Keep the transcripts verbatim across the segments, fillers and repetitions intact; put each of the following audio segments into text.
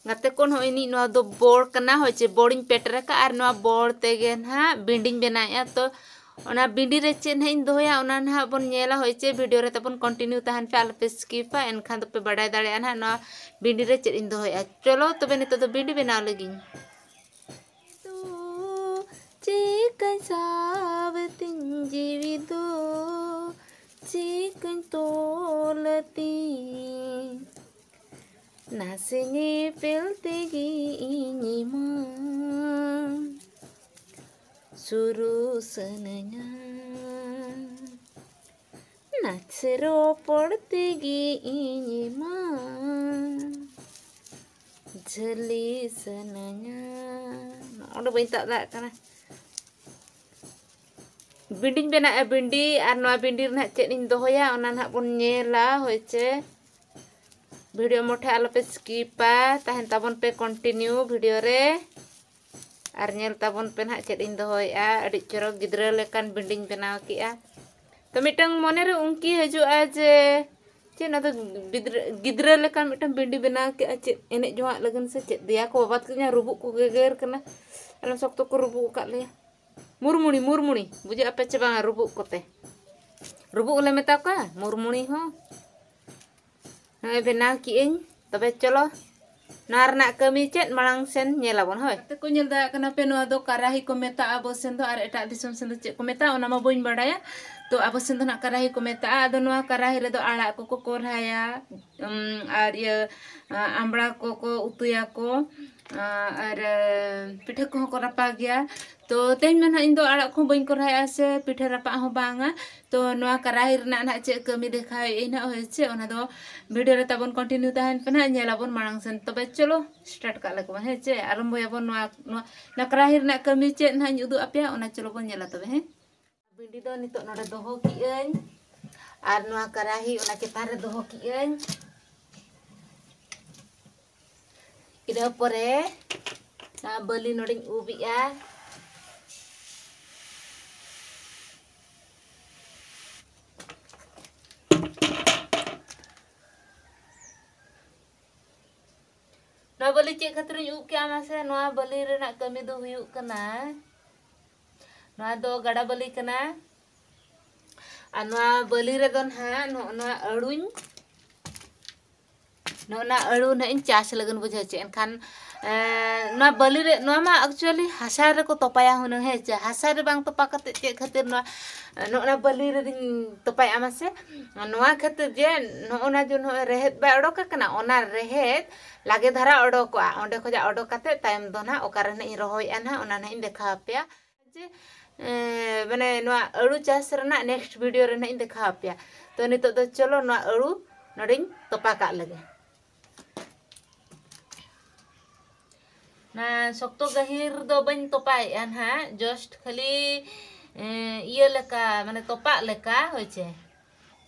ᱜᱟᱛᱮ ᱠᱚ, ᱱᱚᱜᱼᱚᱭ ᱱᱤᱡ ᱱᱚᱣᱟ ᱫᱚ ᱵᱚᱲ ᱠᱟᱱᱟ, ᱦᱳᱭ ᱪᱮ, ᱵᱚᱲᱤᱧ ᱯᱮᱴᱮᱨ ᱟᱠᱟᱫᱼᱟ ᱟᱨ ᱱᱚᱣᱟ ᱵᱚᱲ ᱛᱮᱜᱮ ᱱᱟᱦᱟᱜ ᱵᱤᱱᱰᱤᱧ ᱵᱮᱱᱟᱣᱮᱫᱼᱟ᱾ ᱛᱚ ᱚᱱᱟ ᱵᱤᱱᱰᱤ ᱨᱮ ᱪᱮᱫ ᱱᱟᱦᱟᱜ ᱤᱧ ᱫᱚᱦᱚᱭᱟ, ᱚᱱᱟ ᱱᱟᱦᱟᱜ ᱵᱚᱱ ᱧᱮᱞᱟ, ᱦᱳᱭ ᱪᱮ, ᱵᱷᱤᱰᱤᱭᱳ ᱨᱮ ᱛᱟᱵᱚᱱ ᱠᱚᱱᱴᱤᱱᱤᱭᱩ ᱛᱟᱦᱮᱱ ᱯᱮ, ᱟᱞᱚᱯᱮ ᱥᱠᱤᱯᱟ, ᱮᱱᱠᱷᱟᱱ ᱫᱚᱯᱮ ᱵᱟᱰᱟᱭ ᱫᱟᱲᱮᱭᱟᱜᱼᱟ ᱱᱟᱦᱟᱜ ᱱᱚᱣᱟ ᱵᱤᱱᱰᱤ ᱨᱮ ᱪᱮᱫ ᱤᱧ ᱫᱚᱦᱚᱭᱟ᱾ ᱪᱚᱞᱚ ᱛᱚᱵᱮ ᱱᱤᱛᱚᱜ ᱫᱚ ᱵᱤᱱᱰᱤ ᱵᱮᱱᱟᱣ ᱞᱟᱹᱜᱤᱧ᱾ ᱫᱚ ᱪᱤᱠᱟᱹᱧ ᱥᱟᱵ ᱛᱤᱧ ᱡᱤᱣᱤ ᱫᱚ, ᱪᱤᱠᱟᱹᱧ ᱛᱚᱞ ᱛᱤᱧ, ᱱᱟᱥᱮ ᱧᱮᱯᱮᱞ ᱛᱮᱜᱮ ᱤᱧ ᱢᱟ ᱥᱩᱨᱩ ᱥᱟᱱᱟᱧᱟ᱾ ᱱᱟᱪᱷᱮ ᱨᱚᱯᱚᱲ ᱛᱮᱜᱮ ᱤᱧ ᱢᱟ ᱡᱷᱟᱹᱞᱤ ᱥᱟᱱᱟᱧᱟ᱾ ᱱᱚᱰᱮ ᱵᱟᱹᱧ ᱛᱟᱵ ᱫᱟᱲᱮᱭᱟᱜ ᱠᱟᱱᱟ᱾ ᱵᱤᱱᱰᱤᱧ ᱵᱮᱱᱟᱣᱮᱫᱼᱟ ᱵᱤᱱᱰᱤ, ᱟᱨ ᱱᱚᱣᱟ ᱵᱤᱱᱰᱤ ᱨᱮ ᱱᱟᱦᱟᱜ ᱪᱮᱫ ᱤᱧ ᱫᱚᱦᱚᱭᱟ, ᱚᱱᱟ ᱱᱟᱦᱟᱜ ᱵᱚᱱ ᱧᱮᱞᱟ, ᱦᱳᱭ ᱪᱮ᱾ ᱵᱷᱤᱰᱤᱭᱳ ᱢᱚᱴᱷᱮ ᱟᱞᱚᱯᱮ ᱥᱠᱤᱯᱟ, ᱛᱟᱦᱮᱱ ᱛᱟᱵᱚᱱ ᱯᱮ ᱠᱚᱱᱴᱤᱱᱤᱭᱩ ᱵᱷᱤᱰᱤᱭᱳ ᱨᱮ᱾ ᱟᱨ ᱧᱮᱞ ᱛᱟᱵᱚᱱ ᱯᱮ ᱱᱟᱦᱟᱜ ᱪᱮᱫ ᱤᱧ ᱫᱚᱦᱚᱭᱮᱫᱼᱟ᱾ ᱟᱹᱰᱤ ᱪᱚᱨᱚᱠ ᱜᱤᱫᱽᱨᱟᱹ ᱞᱮᱠᱟᱱ ᱵᱤᱱᱰᱤᱧ ᱵᱮᱱᱟᱣ ᱠᱮᱫᱼᱟ᱾ ᱛᱚ ᱢᱤᱫᱴᱟᱝ ᱢᱚᱱᱮᱨᱮ ᱩᱱᱠᱤ ᱦᱤᱡᱩᱜᱼᱟ ᱡᱮ ᱪᱮᱫ ᱚᱱᱟ ᱫᱚ ᱜᱤᱫᱽᱨᱟᱹ, ᱜᱤᱫᱽᱨᱟᱹ ᱞᱮᱠᱟᱱ ᱢᱤᱫᱴᱟᱝ ᱵᱤᱱᱰᱤ ᱵᱮᱱᱟᱣ ᱠᱮᱫᱼᱟ, ᱪᱮᱫ ᱮᱱᱮᱡ ᱡᱚᱝᱟᱜ ᱞᱟᱹᱜᱤᱫ ᱥᱮ ᱪᱮᱫ? ᱫᱮᱭᱟ ᱠᱚ ᱵᱟᱵᱟᱫ ᱠᱤᱫᱤᱧᱟ, ᱨᱩᱵᱩᱜ ᱠᱚ ᱜᱮᱜᱮᱨ ᱠᱟᱱᱟ᱾ ᱟᱞᱮ ᱥᱚᱠᱛᱚ ᱠᱚ ᱨᱩᱵᱩᱜ ᱟᱠᱟᱫ ᱞᱮᱭᱟ᱾ ᱢᱩᱨᱢᱩᱲᱤ, ᱢᱩᱨᱢᱩᱲᱤ, ᱵᱩᱡᱷᱟᱹᱜ ᱟᱯᱮ ᱪᱮ ᱵᱟᱝᱟ ᱨᱩᱵᱩᱜ ᱠᱚᱛᱮ? ᱨᱩᱵᱩᱜ ᱞᱮ ᱢᱮᱛᱟ ᱠᱚᱣᱟ, ᱢᱩᱨᱢᱩᱲᱤ ᱦᱚᱸ᱾ ᱱᱚᱜᱼᱚᱭ ᱵᱮᱱᱟᱣ ᱠᱮᱜᱼᱟᱹᱧ᱾ ᱛᱚᱵᱮ ᱪᱚᱞᱚ, ᱱᱚᱣᱟ ᱨᱮᱱᱟᱜ ᱠᱟᱹᱢᱤ ᱪᱮᱫ ᱢᱟᱲᱟᱝ ᱥᱮᱱ ᱧᱮᱞ ᱟᱵᱚᱱ, ᱦᱳᱭ᱾ ᱜᱟᱛᱮ ᱠᱚ, ᱧᱮᱞ ᱫᱟᱲᱮᱭᱟᱜ ᱠᱟᱱᱟ ᱯᱮ, ᱱᱚᱣᱟ ᱫᱚ ᱠᱟᱨᱟᱦᱤ ᱠᱚ ᱢᱮᱛᱟᱜᱼᱟ ᱟᱵᱚ ᱥᱮᱱ ᱫᱚ, ᱟᱨ ᱮᱴᱟᱜ ᱫᱤᱥᱚᱢ ᱥᱮᱱ ᱫᱚ ᱪᱮᱫ ᱠᱚ ᱢᱮᱛᱟᱜᱼᱟ, ᱚᱱᱟ ᱢᱟ ᱵᱟᱹᱧ ᱵᱟᱲᱟᱭᱟ᱾ ᱛᱚ ᱟᱵᱚ ᱥᱮᱱ ᱫᱚ ᱱᱟᱜ ᱠᱟᱨᱟᱦᱤ ᱠᱚ ᱢᱮᱛᱟᱜᱼᱟ᱾ ᱟᱫᱚ ᱱᱚᱣᱟ ᱠᱟᱨᱟᱦᱤ ᱨᱮᱫᱚ ᱟᱲᱟᱜ ᱠᱚᱠᱚ ᱠᱚᱨᱦᱟᱭᱟ, ᱩᱢ, ᱟᱨ ᱤᱭᱟᱹ, ᱟ, ᱟᱢᱲᱟ ᱠᱚᱠᱚ ᱩᱛᱩᱭᱟᱠᱚ, ᱟ, ᱟᱨ, ᱟ, ᱯᱤᱴᱷᱟᱹ ᱠᱚᱦᱚᱸ ᱠᱚ ᱨᱟᱯᱟᱜ ᱜᱮᱭᱟ᱾ ᱛᱚ ᱛᱮᱦᱮᱧ ᱢᱟ ᱱᱟᱦᱟᱜ ᱤᱧ ᱫᱚ ᱟᱲᱟᱜ ᱠᱚᱦᱚᱸ ᱵᱟᱹᱧ ᱠᱚᱨᱦᱟᱭᱟ ᱥᱮ ᱯᱤᱴᱷᱟᱹ ᱨᱟᱯᱟᱜ ᱦᱚᱸ ᱵᱟᱝᱟ᱾ ᱛᱚ ᱱᱚᱣᱟ ᱠᱟᱨᱟᱦᱤ ᱨᱮᱱᱟᱜ ᱱᱟᱦᱟᱜ ᱪᱮᱫ ᱠᱟᱹᱢᱤ ᱫᱮᱠᱷᱟᱣᱮᱫ ᱟᱹᱧ ᱱᱟᱦᱟᱜ, ᱦᱳᱭ ᱪᱮ, ᱚᱱᱟ ᱫᱚ ᱵᱷᱤᱰᱤᱭᱳ ᱨᱮ ᱛᱟᱵᱚᱱ ᱠᱚᱱᱴᱤᱱᱤᱭᱩ ᱛᱟᱦᱮᱱ ᱯᱮ ᱱᱟᱦᱟᱜ, ᱧᱮᱞ ᱟᱵᱚᱱ ᱢᱟᱲᱟᱝ ᱥᱮᱱ᱾ ᱛᱚᱵᱮ ᱪᱚᱞᱚ ᱥᱴᱟᱨᱴ ᱠᱟᱜ ᱞᱮᱜᱮ ᱵᱚᱱ, ᱦᱮᱸ ᱪᱮ, ᱟᱨᱟᱢᱵᱚᱭᱟᱵᱚᱱ ᱱᱚᱣᱟ, ᱱᱚᱣᱟ, ᱱᱚᱣᱟ ᱠᱟᱨᱟᱦᱤ ᱨᱮᱱᱟᱜ ᱠᱟᱹᱢᱤ ᱪᱮᱫ ᱱᱟᱦᱟᱜ ᱤᱧ ᱩᱫᱩᱜ ᱟᱯᱮᱭᱟ, ᱚᱱᱟ ᱪᱚᱞᱚ ᱵᱚᱱ ᱧᱮᱞᱟ ᱛᱚᱵᱮ, ᱦᱮᱸ᱾ ᱵᱷᱤᱱᱰᱤ ᱫᱚ ᱱᱤᱛᱚᱜ ᱱᱚᱰᱮ ᱫᱚᱦᱚ ᱠᱮᱜᱼᱟᱹᱧ, ᱟᱨ ᱱᱚᱣᱟ ᱠᱟᱨᱟᱦᱤ ᱚᱱᱟ ᱪᱮᱛᱟᱱ ᱨᱮ ᱫᱚᱦᱚ ᱠᱮᱜᱼᱟᱹᱧ᱾ ᱤᱱᱟᱹ ᱯᱚᱨᱮ ᱱᱚᱣᱟ ᱵᱟᱹᱞᱤ ᱱᱚᱰᱮᱧ ᱩᱵ ᱮᱜᱼᱟ᱾ ᱱᱚᱣᱟ ᱵᱟᱹᱞᱤ ᱪᱮᱫ ᱠᱷᱟᱹᱛᱤᱨᱤᱧ ᱩᱵ ᱠᱮᱜᱼᱟ ᱢᱟᱥᱮ? ᱱᱚᱣᱟ ᱵᱟᱹᱞᱤ ᱨᱮᱱᱟᱜ ᱠᱟᱹᱢᱤ ᱫᱚ ᱦᱩᱭᱩᱜ ᱠᱟᱱᱟ, ᱱᱚᱣᱟ ᱫᱚ ᱜᱟᱰᱟ ᱵᱟᱹᱞᱤ ᱠᱟᱱᱟ᱾ ᱟᱨ ᱱᱚᱣᱟ ᱵᱟᱹᱞᱤ ᱨᱮᱫᱚ ᱱᱟᱦᱟᱜ ᱱᱚᱜᱼᱚ ᱱᱚᱣᱟ ᱟᱹᱲᱩᱧ, ᱱᱚᱜᱼᱚ ᱱᱚᱣᱟ ᱟᱹᱲᱩ ᱱᱟᱦᱟᱜ ᱤᱧ ᱪᱟᱥ ᱞᱟᱹᱜᱤᱫ, ᱵᱩᱡᱷᱟᱹᱣ ᱪᱮ᱾ ᱮᱱᱠᱷᱟᱱ, ᱮᱸ, ᱱᱚᱣᱟ ᱵᱟᱹᱞᱤ ᱨᱮ, ᱱᱚᱣᱟ ᱢᱟ actually ᱦᱟᱥᱟ ᱨᱮᱠᱚ ᱛᱚᱯᱟᱭᱟ ᱦᱩᱱᱟᱹᱝ, ᱦᱮᱸ ᱪᱮ? ᱦᱟᱥᱟ ᱨᱮ ᱵᱟᱝ ᱛᱚᱯᱟ ᱠᱟᱛᱮ ᱪᱮᱫ ᱠᱷᱟᱹᱛᱤᱨ ᱱᱚᱣᱟ, ᱱᱚᱜᱼᱚ ᱱᱚᱣᱟ ᱵᱟᱹᱞᱤ ᱨᱮᱫᱚᱧ ᱛᱚᱯᱟᱭᱮᱜᱼᱟ ᱢᱟᱥᱮ? ᱱᱚᱣᱟ ᱠᱷᱟᱹᱛᱤᱨ ᱡᱮ ᱱᱚᱜᱼᱚ ᱱᱟ ᱡᱮ ᱱᱚᱜᱼᱚᱭ ᱨᱮᱦᱮᱫ ᱵᱟᱭ ᱚᱰᱚᱠ ᱟᱠᱟᱱᱟ, ᱚᱱᱟ ᱨᱮᱦᱮᱫ ᱞᱟᱜᱮ ᱫᱷᱟᱨᱟ ᱚᱰᱚᱠᱚᱜᱼᱟ᱾ ᱚᱸᱰᱮ ᱠᱷᱚᱱᱟᱜ ᱚᱰᱚᱠ ᱠᱟᱛᱮ ᱛᱟᱭᱚᱢ ᱫᱚ ᱱᱟᱦᱟᱜ ᱚᱠᱟᱨᱮ ᱱᱟᱦᱟᱜ ᱤᱧ ᱨᱚᱦᱚᱭᱮᱜᱼᱟ ᱱᱟᱦᱟᱜ, ᱚᱱᱟ ᱱᱟᱦᱟᱜ ᱤᱧ ᱫᱮᱠᱷᱟᱣ ᱟᱯᱮᱭᱟ᱾ ᱡᱮ, ᱮᱸ, ᱢᱟᱱᱮ ᱱᱚᱣᱟ ᱟᱹᱲᱩ ᱪᱟᱥ ᱨᱮᱱᱟᱜ next video ᱨᱮ ᱱᱟᱦᱟᱜ ᱤᱧ ᱫᱮᱠᱷᱟᱣ ᱟᱯᱮᱭᱟ᱾ ᱛᱚ ᱱᱤᱛᱚᱜ ᱫᱚ ᱪᱚᱞᱚ ᱱᱚᱣᱟ ᱟᱹᱲᱩ ᱱᱚᱰᱮᱧ ᱛᱚᱯᱟ ᱠᱟᱜ ᱞᱮᱜᱮ᱾ ᱚᱱᱟ ᱥᱚᱠᱛᱚ ᱜᱟᱹᱦᱤᱨ ᱫᱚ ᱵᱟᱹᱧ ᱛᱚᱯᱟᱭᱮᱜᱼᱟ ᱱᱟᱦᱟᱜ, just ᱠᱷᱟᱹᱞᱤ, ᱮᱸ, ᱤᱭᱟᱹ ᱞᱮᱠᱟ, ᱢᱟᱱᱮ ᱛᱚᱯᱟᱜ ᱞᱮᱠᱟ, ᱦᱳᱭ ᱪᱮ᱾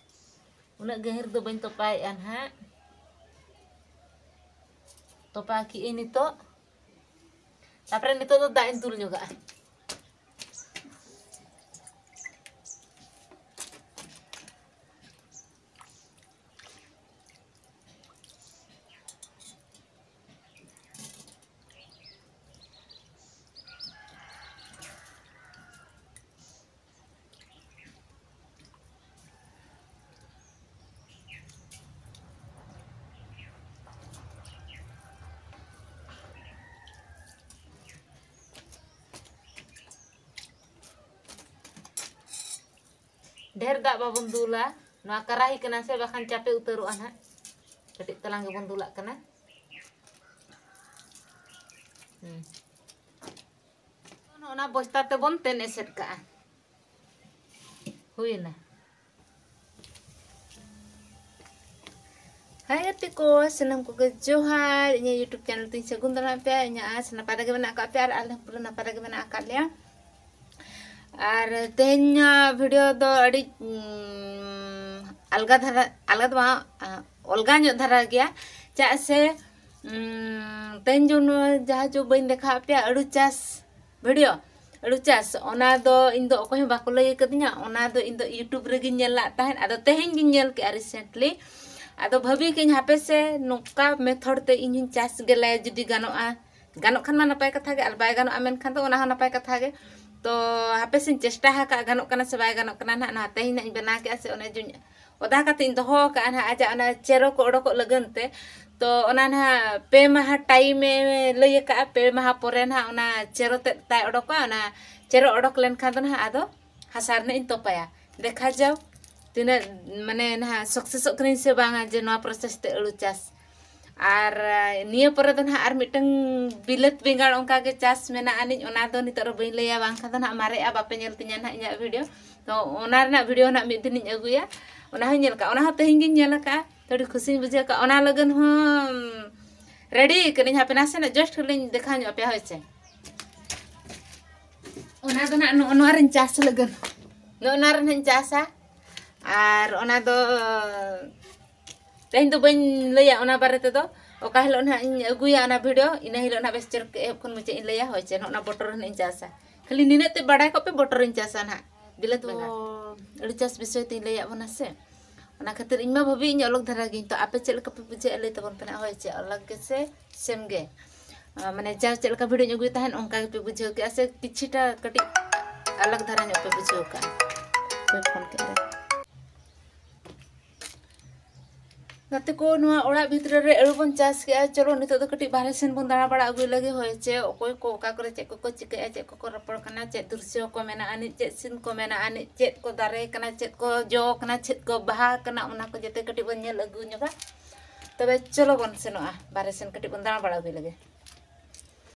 ᱩᱱᱟᱹᱜ ᱜᱟᱹᱦᱤᱨ ᱫᱚ ᱵᱟᱹᱧ ᱛᱚᱯᱟᱭᱮᱜᱼᱟ ᱱᱟᱦᱟᱜ᱾ ᱛᱚᱯᱟ ᱠᱮᱜᱼᱟᱹᱧ ᱱᱤᱛᱚᱜ᱾ ᱛᱟᱯᱚᱨᱮ ᱱᱤᱛᱚᱜ ᱫᱚ ᱫᱟᱜ ᱤᱧ ᱫᱩᱞ ᱧᱚᱜᱟᱜᱼᱟ᱾ ᱰᱷᱮᱨ ᱫᱟᱜ ᱵᱟᱵᱚᱱ ᱫᱩᱞᱟ᱾ ᱱᱚᱣᱟ ᱠᱟᱨᱟᱦᱤ ᱠᱟᱱᱟ ᱥᱮ, ᱵᱟᱠᱷᱟᱱ ᱪᱟᱯᱮ ᱩᱛᱟᱹᱨᱚᱜᱼᱟ ᱱᱟᱦᱟᱜ᱾ ᱠᱟᱹᱴᱤᱡ ᱛᱟᱞᱟᱝ ᱜᱮᱵᱚᱱ ᱫᱩᱞᱟᱜ ᱠᱟᱱᱟ᱾ ᱦᱩᱸ᱾ ᱚᱱᱟ ᱵᱚᱥᱛᱟ ᱛᱮᱵᱚᱱ ᱛᱮᱱ ᱮᱥᱮᱫ ᱠᱟᱜᱼᱟ᱾ ᱦᱩᱭᱮᱱᱟ᱾ ᱦᱟᱭ ᱜᱟᱛᱮ ᱠᱚ, ᱥᱟᱱᱟᱢ ᱠᱚᱜᱮ ᱡᱚᱦᱟᱨ᱾ ᱤᱧᱟᱹᱜ YouTube channel ᱛᱤᱧ ᱥᱟᱹᱜᱩᱱ ᱫᱟᱨᱟᱢ ᱯᱮᱭᱟ᱾ ᱤᱧᱟᱹᱜ ᱟᱥ ᱱᱟᱯᱟᱭ ᱨᱮᱜᱮ ᱢᱮᱱᱟᱜ ᱟᱠᱟᱫ ᱯᱮᱭᱟ ᱟᱨ ᱟᱞᱮ ᱦᱚᱸ ᱯᱩᱨᱟᱹ ᱱᱟᱯᱟᱭ ᱨᱮᱜᱮ ᱢᱮᱱᱟᱜ ᱟᱠᱟᱫ ᱞᱮᱭᱟ᱾ ᱟᱨ ᱛᱮᱦᱮᱧᱟᱜ video ᱫᱚ ᱟᱹᱰᱤ, ᱩᱸ, ᱟᱞᱜᱟ ᱫᱷᱟᱨᱟ, ᱟᱞᱜᱟ ᱫᱚ ᱵᱟᱝ, ᱟ, ᱚᱞᱜᱟ ᱧᱚᱜ ᱫᱷᱟᱨᱟ ᱜᱮᱭᱟ᱾ ᱪᱮᱫᱟᱜ ᱥᱮ, ᱩᱸ, ᱛᱮᱦᱮᱧ ᱡᱮ ᱱᱚᱣᱟ ᱡᱟᱦᱟᱸ ᱡᱮ ᱵᱟᱹᱧ ᱫᱮᱠᱷᱟᱣ ᱟᱫ ᱯᱮᱭᱟ ᱟᱹᱲᱩ ᱪᱟᱥ video, ᱟᱹᱲᱩ ᱪᱟᱥ, ᱚᱱᱟ ᱫᱚ ᱤᱧ ᱫᱚ ᱚᱠᱚᱭ ᱦᱚᱸ ᱵᱟᱠᱚ ᱞᱟᱹᱭ ᱟᱠᱟᱫᱤᱧᱟ᱾ ᱚᱱᱟ ᱫᱚ ᱤᱧ ᱫᱚ YouTube ᱨᱮᱜᱮᱧ ᱧᱮᱞ ᱞᱟᱜ ᱛᱟᱦᱮᱸᱫ᱾ ᱟᱫᱚ ᱛᱮᱦᱮᱧ ᱜᱤᱧ ᱧᱮᱞ ᱠᱮᱜᱼᱟ recently᱾ ᱟᱫᱚ ᱵᱷᱟᱹᱵᱤ ᱠᱟᱹᱧ ᱦᱟᱯᱮ ᱥᱮ ᱱᱚᱝᱠᱟ ᱢᱮᱛᱷᱚᱰ ᱛᱮ ᱤᱧ ᱦᱚᱸᱧ ᱪᱟᱥ ᱜᱮᱞᱟᱭᱟ, ᱡᱩᱫᱤ ᱜᱟᱱᱚᱜᱼᱟ᱾ ᱜᱟᱱᱚᱜ ᱠᱷᱟᱱ ᱢᱟ ᱱᱟᱯᱟᱭ ᱠᱟᱛᱷᱟ ᱜᱮ, ᱟᱨ ᱵᱟᱭ ᱜᱟᱱᱚᱜᱼᱟ ᱢᱮᱱᱠᱷᱟᱱ ᱫᱚ ᱚᱱᱟ ᱦᱚᱸ ᱱᱟᱯᱟᱭ ᱠᱟᱛᱷᱟ ᱜᱮ᱾ ᱛᱚ ᱦᱟᱯᱮ ᱥᱮᱧ ᱪᱮᱥᱴᱟ ᱟᱠᱟᱫᱼᱟ, ᱜᱟᱱᱚᱜ ᱠᱟᱱᱟ ᱥᱮ ᱵᱟᱭ ᱜᱟᱱᱚᱜ ᱠᱟᱱᱟ ᱱᱟᱦᱟᱜ᱾ ᱱᱚᱣᱟ ᱛᱮᱦᱮᱧ ᱱᱟᱜ ᱤᱧ ᱵᱮᱱᱟᱣ ᱠᱮᱫᱼᱟ ᱥᱮ, ᱚᱱᱮ ᱡᱩᱧ ᱚᱫᱟ ᱠᱟᱛᱮ ᱤᱧ ᱫᱚᱦᱚ ᱟᱠᱟᱫᱼᱟ ᱱᱟᱦᱟᱜ, ᱟᱡᱟᱜ ᱚᱱᱟ ᱪᱮᱨᱚ ᱠᱚ ᱚᱰᱚᱠᱚᱜ ᱞᱟᱹᱜᱤᱫ ᱛᱮ᱾ ᱛᱚ ᱚᱱᱟ ᱱᱟᱦᱟᱜ ᱯᱮ ᱢᱟᱦᱟ ᱴᱟᱭᱤᱢᱮ ᱞᱟᱹᱭ ᱟᱠᱟᱫᱼᱟ, ᱯᱮ ᱢᱟᱦᱟ ᱯᱚᱨᱮ ᱱᱟᱦᱟᱜ ᱚᱱᱟ ᱪᱮᱨᱚ ᱛᱮᱫ ᱛᱟᱭ ᱚᱰᱚᱠᱚᱜᱼᱟ᱾ ᱚᱱᱟ ᱪᱮᱨᱚ ᱚᱰᱚᱠ ᱞᱮᱱᱠᱷᱟᱱ ᱫᱚ ᱱᱟᱦᱟᱜ ᱟᱫᱚ ᱦᱟᱥᱟ ᱨᱮ ᱱᱟᱜ ᱤᱧ ᱛᱚᱯᱟᱭᱟ᱾ ᱫᱮᱠᱷᱟ ᱡᱟᱣ ᱛᱤᱱᱟᱹᱜ ᱢᱟᱱᱮ ᱱᱟᱦᱟᱜ ᱥᱟᱠᱥᱮᱥᱚᱜ ᱠᱟᱹᱱᱟᱹᱧ ᱥᱮ ᱵᱟᱝᱟ ᱡᱮ ᱱᱚᱣᱟ ᱯᱨᱚᱥᱮᱥ ᱛᱮ ᱟᱹᱞᱩ ᱪᱟᱥ᱾ ᱟᱨ ᱱᱤᱭᱟᱹ ᱯᱚᱨᱮ ᱫᱚ ᱱᱟᱦᱟᱜ ᱟᱨ ᱢᱤᱫᱴᱟᱝ ᱵᱤᱞᱟᱹᱛ ᱵᱮᱸᱜᱟᱲ ᱚᱱᱠᱟ ᱜᱮ ᱪᱟᱥ ᱢᱮᱱᱟᱜ ᱟᱹᱱᱤᱡ, ᱚᱱᱟ ᱫᱚ ᱱᱤᱛᱚᱜ ᱨᱮ ᱵᱟᱹᱧ ᱞᱟᱹᱭᱟ, ᱵᱟᱝᱠᱷᱟᱱ ᱫᱚ ᱱᱟᱦᱟᱜ ᱢᱟᱨᱮᱜᱼᱟ, ᱵᱟᱯᱮ ᱧᱮᱞ ᱛᱤᱧᱟ ᱱᱟᱦᱟᱜ ᱤᱧᱟᱹᱜ ᱵᱷᱤᱰᱤᱭᱳ᱾ ᱛᱚ ᱚᱱᱟ ᱨᱮᱱᱟᱜ ᱵᱷᱤᱰᱤᱭᱳ ᱱᱟᱦᱟᱜ ᱢᱤᱫ ᱫᱤᱱᱤᱧ ᱟᱹᱜᱩᱭᱟ᱾ ᱚᱱᱟ ᱦᱚᱸᱧ ᱧᱮᱞ ᱠᱟᱜᱼᱟ, ᱚᱱᱟ ᱦᱚᱸ ᱛᱮᱦᱮᱧ ᱜᱤᱧ ᱧᱮᱞ ᱟᱠᱟᱫᱼᱟ, ᱛᱚ ᱟᱹᱰᱤ ᱠᱷᱩᱥᱤᱧ ᱵᱩᱡᱷᱟᱹᱣ ᱠᱟᱜᱼᱟ᱾ ᱚᱱᱟ ᱞᱟᱹᱜᱤᱫ ᱦᱚᱸ ᱨᱮᱰᱤ ᱠᱟᱹᱱᱟᱹᱧ, ᱦᱟᱯᱮ ᱱᱟᱥᱮᱱᱟᱜ ᱡᱟᱥᱴ ᱞᱤᱧ ᱫᱮᱠᱷᱟᱣ ᱧᱚᱜ ᱟᱯᱮᱭᱟ, ᱦᱳᱭ ᱥᱮ᱾ ᱚᱱᱟ ᱫᱚ ᱱᱟᱜ ᱱᱚᱜᱼᱚ ᱱᱚᱣᱟ ᱨᱤᱧ ᱪᱟᱥ ᱞᱟᱹᱜᱤᱫ, ᱱᱚᱜᱼᱚ ᱱᱚᱣᱟ ᱨᱮ ᱱᱟᱜ ᱤᱧ ᱪᱟᱥᱟ᱾ ᱟᱨ ᱚᱱᱟ ᱫᱚ ᱛᱮᱦᱮᱧ ᱫᱚ ᱵᱟᱹᱧ ᱞᱟᱹᱭᱟ ᱚᱱᱟ ᱵᱟᱨᱮ ᱛᱮᱫᱚ, ᱚᱠᱟ ᱦᱤᱞᱳᱜ ᱱᱟᱜ ᱤᱧ ᱟᱹᱜᱩᱭᱟ ᱚᱱᱟ ᱵᱷᱤᱰᱤᱭᱳ, ᱤᱱᱟᱹ ᱦᱤᱞᱳᱜ ᱱᱟᱜ ᱵᱮᱥ ᱪᱮᱨᱚᱠ ᱮᱦᱚᱵ ᱠᱷᱚᱱ ᱢᱩᱪᱟᱹᱫ ᱤᱧ ᱞᱟᱹᱭᱟ᱾ ᱦᱳᱭ ᱪᱮ, ᱱᱚᱜᱼᱚ ᱱᱟ ᱵᱚᱴᱚᱨ ᱨᱮ ᱱᱟᱜ ᱤᱧ ᱪᱟᱥᱟ᱾ ᱠᱷᱟᱹᱞᱤ ᱱᱤᱱᱟᱹᱜ ᱛᱮ ᱵᱟᱰᱟᱭ ᱠᱚᱜ ᱯᱮ, ᱵᱚᱴᱚᱨ ᱨᱤᱧ ᱪᱟᱥᱟ ᱱᱟᱜ, ᱵᱤᱞᱟᱹᱛ ᱵᱮᱸᱜᱟᱲ᱾ ᱟᱹᱰᱤ ᱪᱟᱥ ᱵᱤᱥᱚᱭ ᱛᱤᱧ ᱞᱟᱹᱭᱟᱫ ᱵᱚᱱᱟ ᱥᱮ, ᱚᱱᱟ ᱠᱷᱟᱹᱛᱤᱨ ᱤᱧ ᱢᱟ ᱵᱷᱟᱹᱵᱤ ᱤᱧ ᱚᱞᱚᱜ ᱫᱷᱟᱨᱟ ᱜᱤᱧ᱾ ᱛᱚ ᱟᱯᱮ ᱪᱮᱫ ᱞᱮᱠᱟ ᱯᱮ ᱵᱩᱡᱷᱟᱹᱣᱮᱫᱼᱟ ᱞᱟᱹᱭ ᱛᱟᱵᱚᱱ ᱯᱮ ᱱᱟᱜ, ᱦᱳᱭ ᱪᱮ, ᱟᱞᱟᱜᱽ ᱜᱮ ᱥᱮ ᱥᱮᱢ ᱜᱮ? ᱟᱸ, ᱢᱟᱱᱮ ᱡᱟᱣ ᱪᱮᱫ ᱞᱮᱠᱟ ᱵᱷᱤᱰᱤᱭᱳᱧ ᱟᱹᱜᱩᱭ ᱛᱟᱦᱮᱸᱫ ᱚᱱᱠᱟ ᱜᱮᱯᱮ ᱵᱩᱡᱷᱟᱹᱣ ᱠᱮᱜᱼᱟ ᱥᱮ ᱠᱤᱪᱷᱤᱴᱟ ᱠᱟᱹᱴᱤᱡ ᱟᱞᱟᱜᱽ ᱫᱷᱟᱨᱟ ᱧᱚᱜ ᱯᱮ ᱵᱩᱡᱷᱟᱹᱣ ᱠᱟᱜᱼᱟ? ᱚᱠᱚᱭ ᱯᱷᱳᱱ ᱠᱮᱜᱼᱟ ᱨᱮ? ᱜᱟᱛᱮ ᱠᱚ, ᱱᱚᱣᱟ ᱚᱲᱟᱜ ᱵᱷᱤᱛᱨᱤ ᱨᱮ ᱟᱹᱞᱩ ᱵᱚᱱ ᱪᱟᱥ ᱠᱮᱜᱼᱟ᱾ ᱪᱚᱞᱚ ᱱᱤᱛᱚᱜ ᱫᱚ ᱠᱟᱹᱴᱤᱡ ᱵᱟᱦᱨᱮ ᱥᱮᱱ ᱵᱚᱱ ᱫᱟᱬᱟ ᱵᱟᱲᱟ ᱟᱹᱜᱩᱭ ᱞᱮᱜᱮ, ᱦᱳᱭ ᱪᱮ, ᱚᱠᱚᱭ ᱠᱚ ᱚᱠᱟ ᱠᱚᱨᱮ ᱪᱮᱫ ᱠᱚᱠᱚ ᱪᱤᱠᱟᱹᱭᱮᱜᱼᱟ, ᱪᱮᱫ ᱠᱚᱠᱚ ᱨᱚᱯᱚᱲ ᱠᱟᱱᱟ, ᱪᱮᱫ ᱫᱨᱤᱥᱥᱚ ᱠᱚ ᱢᱮᱱᱟᱜ ᱟᱹᱱᱤᱡ, ᱪᱮᱫ ᱥᱤᱱ ᱠᱚ ᱢᱮᱱᱟᱜ ᱟᱹᱱᱤᱡ, ᱪᱮᱫ ᱠᱚ ᱫᱟᱨᱮ ᱠᱟᱱᱟ, ᱪᱮᱫ ᱠᱚ ᱡᱚ ᱠᱟᱱᱟ, ᱪᱮᱫ ᱠᱚ ᱵᱟᱦᱟ ᱠᱟᱱᱟ, ᱚᱱᱟ ᱠᱚ ᱡᱚᱛᱚ ᱠᱟᱹᱴᱤᱡ ᱵᱚᱱ ᱧᱮᱞ ᱟᱹᱜᱩ ᱧᱚᱜᱟ᱾ ᱛᱚᱵᱮ ᱪᱚᱞᱚ ᱵᱚᱱ ᱥᱮᱱᱚᱜᱼᱟ, ᱵᱟᱦᱨᱮ ᱥᱮᱱ ᱠᱟᱹᱴᱤᱡ ᱵᱚᱱ ᱫᱟᱬᱟ ᱵᱟᱲᱟ ᱟᱹᱜᱩᱭ ᱞᱮᱜᱮ᱾